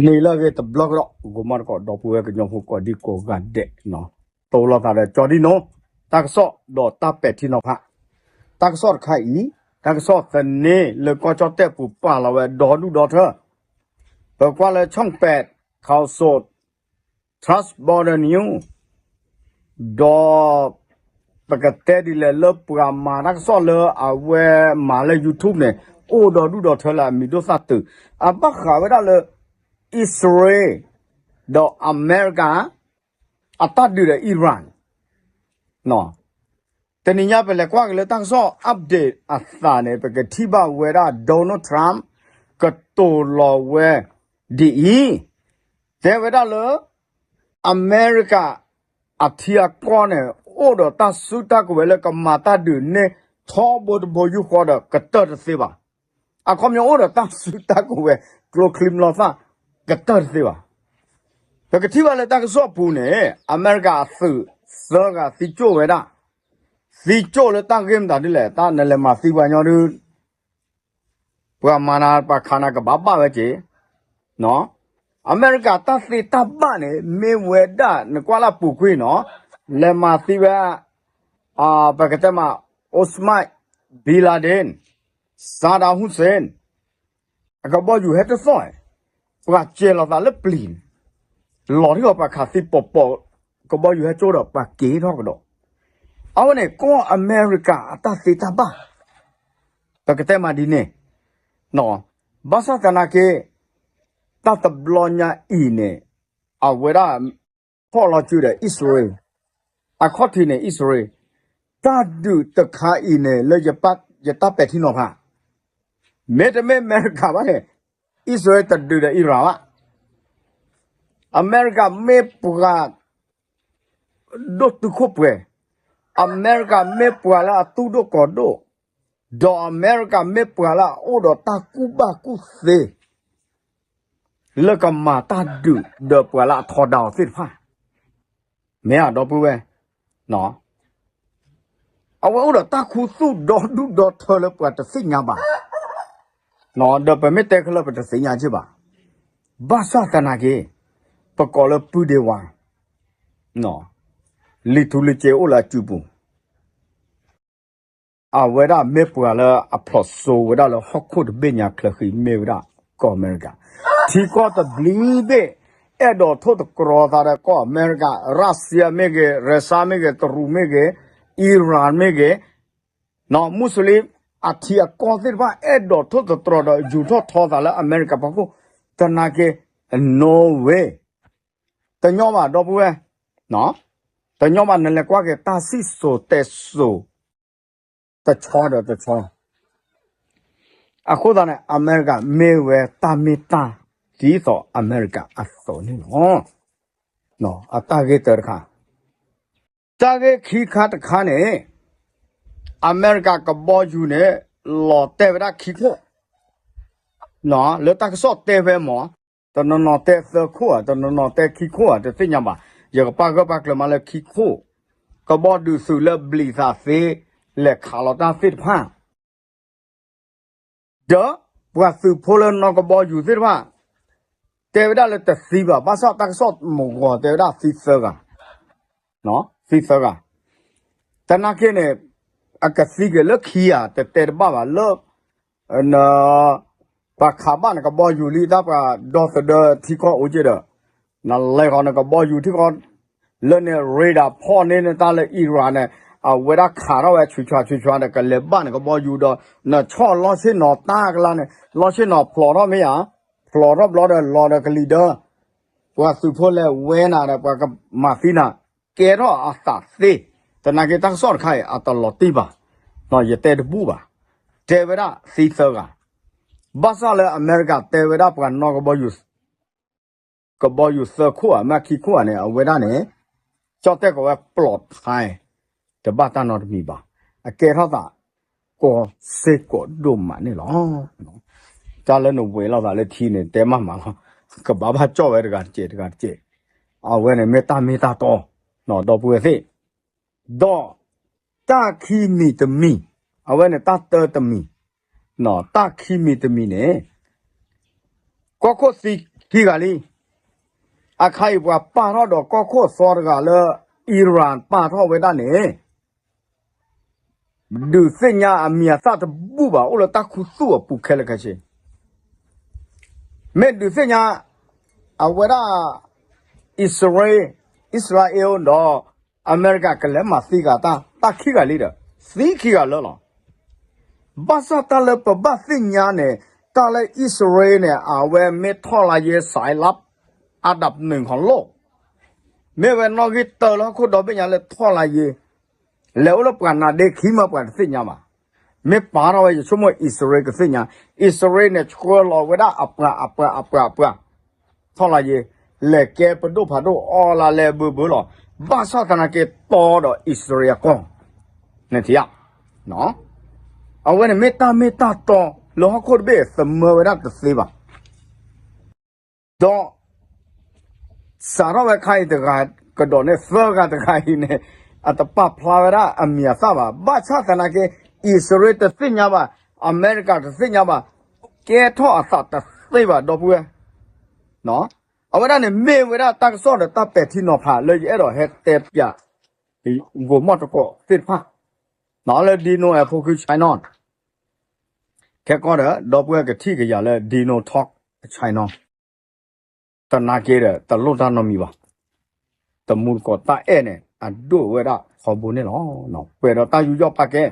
န့ၣ်လၢအဂ့ၤတဘျီကဒီး ဂီၤမီတကိး ဒီပုၢ်ဝဲၢ်ကညီဖိကိးဒံကိးဂၤဒဲး, တိၢ်လိာ်သးဒီးကၠီဒံနိ တၢ်ကစီၣ်ဒီးတၢ်ပဲာ်ထံနီၤဖး, တၢ်ကစီၣ်တခါအံၤ, တၢ်ကစီၣ်သန့လၢကီၢ်ကၠီၣ်တဲၣ်ပူၤပာ်လီၤဝဲဒီဒူၣ်ဒီထၢ, ပကွၢ်လၢ ช่องแปด ข่าวสด Trans Border News ဒီး ပကတဲဒ်လဲၣ်လၢပှၤမၤတၢ်ကစီၣ်လၢအဝဲမၤလၢ YouTube န့ၣ် အိၣ်ဒီဒူၣ်ဒီထၢလၢအမံၤဒိၣ်သၣ်တုၤ, အဘၣ်ဃးဝဲဒၣ်လၢ အံၣ်စရ့လး ဒီးအမဲရကၤ အတၢ်ဒုးဒီး Iran တနံၤညါပလဲၤကွၢ်က့ၤလၢတၢ်ကစီၣ် update အသးန့ၣ် ပကထံၣ်ဘၣ်ဝဲဒၣ် Donald Trump ကတိၤလီၤဝဲဒ်အံၤ, တဲဝဲဒၣ်လၢ အမဲရကၤ အထံအကီၢ်န့ၣ် အိၣ်ဒီးတၢ်စုတၢ်ကဝဲၤလၢကမၤတၢ်ဒုးန့ၢ်ထီဘိတဘိယူၢ်ဃီဒီးကတၢၢ်တသ့ဘၣ်. အခီပညီအိၣ်ဒီးတၢ်စုတၢ်ကဝဲၤ ကျိချံမျိာ်သၣ် ကတၢၢ်တသ့ဘၣ်. ပကထံၣ်ဘၣ်လၢတၢ်ကစီၣ်ပူၤန့ၣ် အမဲရကၤအသုးသၢဂၤသံကၠိၣ်ဝဲဒၣ်, သံကၠိၣ်လၢတၢ်ဂ့ၢ်မတၤဒ်လဲၣ်, တၢ်နလဲၤမၤသံပှၤညီဒုး ပှၤမၤနၤပှၤခးနၤကဘၣ်ဘၣ်ဝဲက့ၤ, အမဲရကၤတၢ်သ့တၢ်ဘၣ်န့ၣ် မ့ၢ်ဝဲဒၣ်နကွၢ်လၢအပူၤကွံာ်နီၤ, လဲၤမၤသံဝဲ ပကတဲမး Osama bin Laden, Saddam Hussein အကဘီယူၤဟဲတသီၣ်, ပှၤစဲးလီၤသးလၢပျံၤန့ၣ်, လီၤထံၣ်အီၤပှၤခးသံပိာ်ပိာ်, ကဘီယူၤဟဲကၠိဒီးပှၤက့ၤထီၣ်ကဒီး, အဝဲန့ၣ်ကီၢ်အမဲရကၤအတၢ်သ့တၢ်ဘၣ်, ပကတဲမးဒ်န့ၣ်, ဘၣ်ဆၣ်သနာ်က့ တၢ်တဘျီညါအံၤန့ၣ် အဝဲဒၣ် ဖီၣ်လီၤစုဒီးအံၣ်စရ့လး, အခီၣ်ထံးန့ၣ်အံၣ်စရ့လး, တၢ်ဒုးတခါအံၤန့ၣ် လၢယတၢ်ပဲာ်ထံနီၤဖး, မ့တမ့ၢ်အမဲရကၤဘၣ်န့ၣ် အံၣ်စရ့လးတဒုးဒီးအံရၣ်, အမဲရကၤမ့ၢ်ပှၤ ဒိၣ်တုာ်ခိၣ်ပှဲၤ, အမဲရကၤမ့ၢ်ပှၤလၢအသူၣ်ဒိၣ်ကီၤဒိၣ်, ဒီးအမဲရကၤမ့ၢ်ပှၤလၢအအိၣ်ဒီးတၢ်ကူၣ်ဘၣ်ကူၣ်သ့ လၢကမၤတၢ်ဒုးဒီးပှၤလၢအထီဒါအီၤသ့ၣ်တဖၣ်, မ့ၢ်ဧါဒီပုၢ်ဝဲၢ်, အဝဲအိၣ်ဒီးတၢ်ခူသူၣ်ဒီဒူၣ်ဒီထၢလၢပှၤတသ့ၣ်ညါဘၣ်, ဒီးပမ့ၢ်တဲခဲလၢာ်ပတသ့ၣ်ညါက့ၤဘၣ်, ဘၣ်ဆၣ်သနာ်က့ ပကိးလၢပုၢ်ဒ့ဝါ, လံာ်ထူလံာ်စ့ၤအိၣ်လၢအစုပူၤ အဝဲဒၣ်မ့ၢ်ပှၤလၢအဖျိးစိဝဲဒၣ်လၢဟီၣ်ခိၣ်တဘ့ၣ်ညါချၢဃံမ့ၢ်ဝဲဒၣ်ကီၢ်အမဲရကၤ, ထံကီၢ်တဘျုးဘ့ၣ် အဲၣ်ဒိးထိၣ်သတြီၤသးဒီးကီၢ်အမဲရကၤ, ရၣ်စံယါမ့ၢ်ဂ့ၤ, ရၢၡါမ့ၢ်ဂ့ၤ, တရူးမ့ၢ်ဂ့ၤ, အံရၣ်မ့ၢ်ဂ့ၤ, မူးစလ့ၣ်အထံအကီၢ်သ့ၣ်တဖၣ် အဲၣ်ဒိးထိၣ်သတြီၤဒီးယူၤထီၣ်ထီသးလၢအမဲရကၤဖီခိၣ်, သနာ်က့ no way, တညီဘၣ်ဒီပုၢ်ဝဲၢ်, တညီဘၣ် နလဲၤကွၢ်က့ၤတၢ်စံၣ်စိၤတဲစိၤ တဆီဒီးတဆီ, အဃိသတးန့ၣ် အမဲရကၤမ့ၢ်ဝဲတၢ်မ့ၢ်တၢ် ဒ်သိးအမဲရကၤအသိးန့ၣ်လီၤ. အတၢ်ဂ့ၢ်တၢတခါ, တၢ်ဂ့ၢ်ခံခါတခါန့ၣ် အမဲရကၤကဘီယူၤန့ၣ် လီၤတဲာ်ဝဲဒၣ်ခံခိၣ်, လၢတၢ်ကစီၣ်တဲဖဲမ့ၢ် တနီၤနီၤတဲသၢခိၣ်ဧါ, တနီၤနီၤတဲခံခိၣ်ဧါ, တသ့ၣ်ညါဘၣ်, ယကပာ်ဂၢၢ်ပာ်ကျၢၤမးလၢခံခိၣ်, ကဘီဒုးသုးလၢဘျံးသးသ့ လဲၤခးလီၤတၢ်သ့ၣ်တဖၣ် ဒီးပှၤသုးဖိလၢနီၢ်ကဘီယူၤသ့ၣ်တဖၣ် တဲဝဲဒၣ်လၢတသံဘၣ်, ဘၣ်ဆၣ်တၢ်ကစီၣ်မုၢ်ဂီၤတဲဝဲဒၣ်သံသၢဂၤ, သံသၢဂၤ, သနာ်က့န့ၣ် အကသံက့ၤလၢခံဧါ တတဲတဘၣ်ဘၣ်လၢ ပှၤခးဘၣ်န့ၣ် ကဘီယူၤလံ တၢ်ပှၤဒီသဒၢထံကီၢ်အိၣ်က့ဒီး နလဲၤဃီန့ၣ် ကဘီယူၤထံကီၢ် လၢန့ၣ် radar ဖီၣ်န့ၢ်န့ၣ် တၢ်လၢ Iran န့ၣ် အဝဲဒၣ်ခးထီၣ်ဝဲ ဆူၣ်ဆူၣ်ဆူၣ်ဆူၣ်ဒီး ကလဲၤဘၣ်န့ၣ် ကဘီယူၤဒီး နဆီၣ်လီၢ်ဆ့ၣ်နီၤတၢ်ကလါန့ၣ် လီၢ်ဆ့ၣ်နီၤဖျိးထီၣ်မ့ၢ်ဧါ, ဖျိးထီၣ်ဘျီဒီး လီၤဒီးကလံၤဒၢ ပှၤသုးဖိလဲၤဝဲနၤဒီး ပှၤကမၤသံနၤ ကဲထီၣ်အသးသ့, သနာ်က့တၢ်ကစီၣ်တခါအံၤ အတလီၤတံၢ်ဘၣ်, ယတဲတဘူၣ်ဘၣ်, တဲဝဲဒၣ်သံသၢဂၤ, ဘၣ်ဆၣ်လၢအမဲရကၤတဲဝဲဒၣ်ပှၤနီၢ်ကဘီယူၤ ကဘီယူၤသၢခိၣ်ဧါ မ့ၢ်ခံခိၣ်ဧါန့ၣ် အဝဲဒၣ်န့ၣ် ကၠီၣ်တဲၣ်ကိးဝဲ ပျီးထဲ တဘၣ်တၢ်နီတမံၤဘၣ်, အကဲထီၣ်သး ကိးစ့ၢ်ကိးဒိၣ်မးန့ၣ်လီၤ. တၢ်လၢနဝဲၤလီၤသးလၢထံန့ၣ် တဲမးမးလီၤ, ကဘၣ်ဘၣ်ကၠီၣ်ဝဲတဂၤတကဲးတဂၤတကဲး, အဝဲန့ၣ်မ့ၢ်တၢ်မ့ၢ်တၢ်တီ ဒီပုၢ်ဝဲၢ်သ့ၣ်, ဒီးတၢ်ခံမံၤတမံၤ, အဝဲန့ၣ်တၢ်တၢတမံၤ, တၢ်ခံမံၤတမံၤန့ၣ် ကီၢ်ခိၣ်သံ ခံဂၤလံ. အခါအံၤပှၤပာ်ထီၣ်ဒီးကီၢ်ခိၣ်အသီတဂၤလၢ Iran ပာ်ထီၣ်ဝဲဒၣ်န့ၣ် ဒုးသ့ၣ်ညါအမံၤအသၣ်တဘူၣ်ဘၣ် အိၣ်လၢတၢ်ခူသူၣ်အပူၤခဲလၢာ်ခဲဆ့ မ့ၢ်ဒုးသ့ၣ်ညါ အဝဲဒၣ် အံၣ်စရ့လး အံၣ်စရ့လးဒီး အမဲရကၤကလဲၤမၤသံဂၤတၢ် တၢ်ခံဂၤလံဒီး သံခံဂၤလၢလီၤ. ဘၣ်ဆၣ်တၢ်လၢပဘၣ်သ့ၣ်ညါန့ၣ် တၢ်လၢအံၣ်စရ့လးန့ၣ် အဝဲမ့ၢ်ထီၣ်လါယ့ စးလပ် အဒပ်ၣ်နုာ်ခီၣ်လိၣ် မ့ၢ်ဝဲနီၣ်ဂံၢ်တၢလၢဟီၣ်ခိၣ်ဒီဘ့ၣ်ညါလၢထီၣ်လါယ့ လဲၤအိၣ်လၢပှၤနါဒ့ခံမးပှၤတသ့ၣ်ညါဘၣ်. မ့ၢ်ပာ်ထီၣ်ဝဲယဆိကမိၣ်အံၣ်စရ့လးကသ့ၣ်ညါ, အံၣ်စရ့လးန့ၣ်ဆှၢလီၤဝဲဒၣ်အပှၤအပှၤအပှၤအပှၤ ထီၣ်လါယ့ လဲၤကဲပဒိၣ်ဖးဒိၣ်အီလါလဲဘၢဘၢလီၤ. ဘၣ်ဆၣ်သနာ်က့တီဒီးအံၣ်စရ့လးအကီၢ် နထံၣ်ဧါ. အဝဲန့ၣ်မ့ၢ်တၢ်မ့ၢ်တၢ်တီလၢဟီၣ်ခိၣ်တဘ့ၣ်သမၢဝဲဒၣ်တသ့ဘၣ်. ဒီး စးထီၣ်ဝဲခါအံၤတဂၤကဒီးန့ၣ် သၢဂၤတဂၤအံၤန့ၣ် အတပာ်ဖျါဝဲဒၣ်အမံၤအသၣ်ဘၣ်. ဘၣ်ဆၣ်သနာ်က့ အံၣ်စရ့လးတသ့ၣ်ညါဘၣ်, အမဲရကၤတသ့ၣ်ညါဘၣ်, ကဲထီၣ်အသးတသ့ဘၣ် ဒီပုၢ်ဝဲၢ် အဝဲဒၣ်န့ၣ်မ့ၢ်ဝဲဒၣ်တၢ်ကစီၣ်ဒီးတၢ်ပဲာ်ထံနီၤဖးလၢယအဲၣ်ဒိးဟဲတဲပၠး ဂိၤမီၣ်တကိးသ့ၣ်တဖၣ် လၢ Dino အဖိခု China ခဲကီၢ်ဒီး ဒီပုၢ်ဝဲၢ်ကထံၣ်ကယၤလၢ Dino Talk China သနာ်က့ဒီး တလိၣ်တၢ်နီတမံၤဘၣ်. တမူတကိးတၢ်အဲၣ်န့ၣ် အဒိၣ်ဝဲဒၣ်ထီဘိန့ၣ်လီၤ. ပှဲၤဒီးတၢ်ယူးယီၣ်ပာ်ကဲ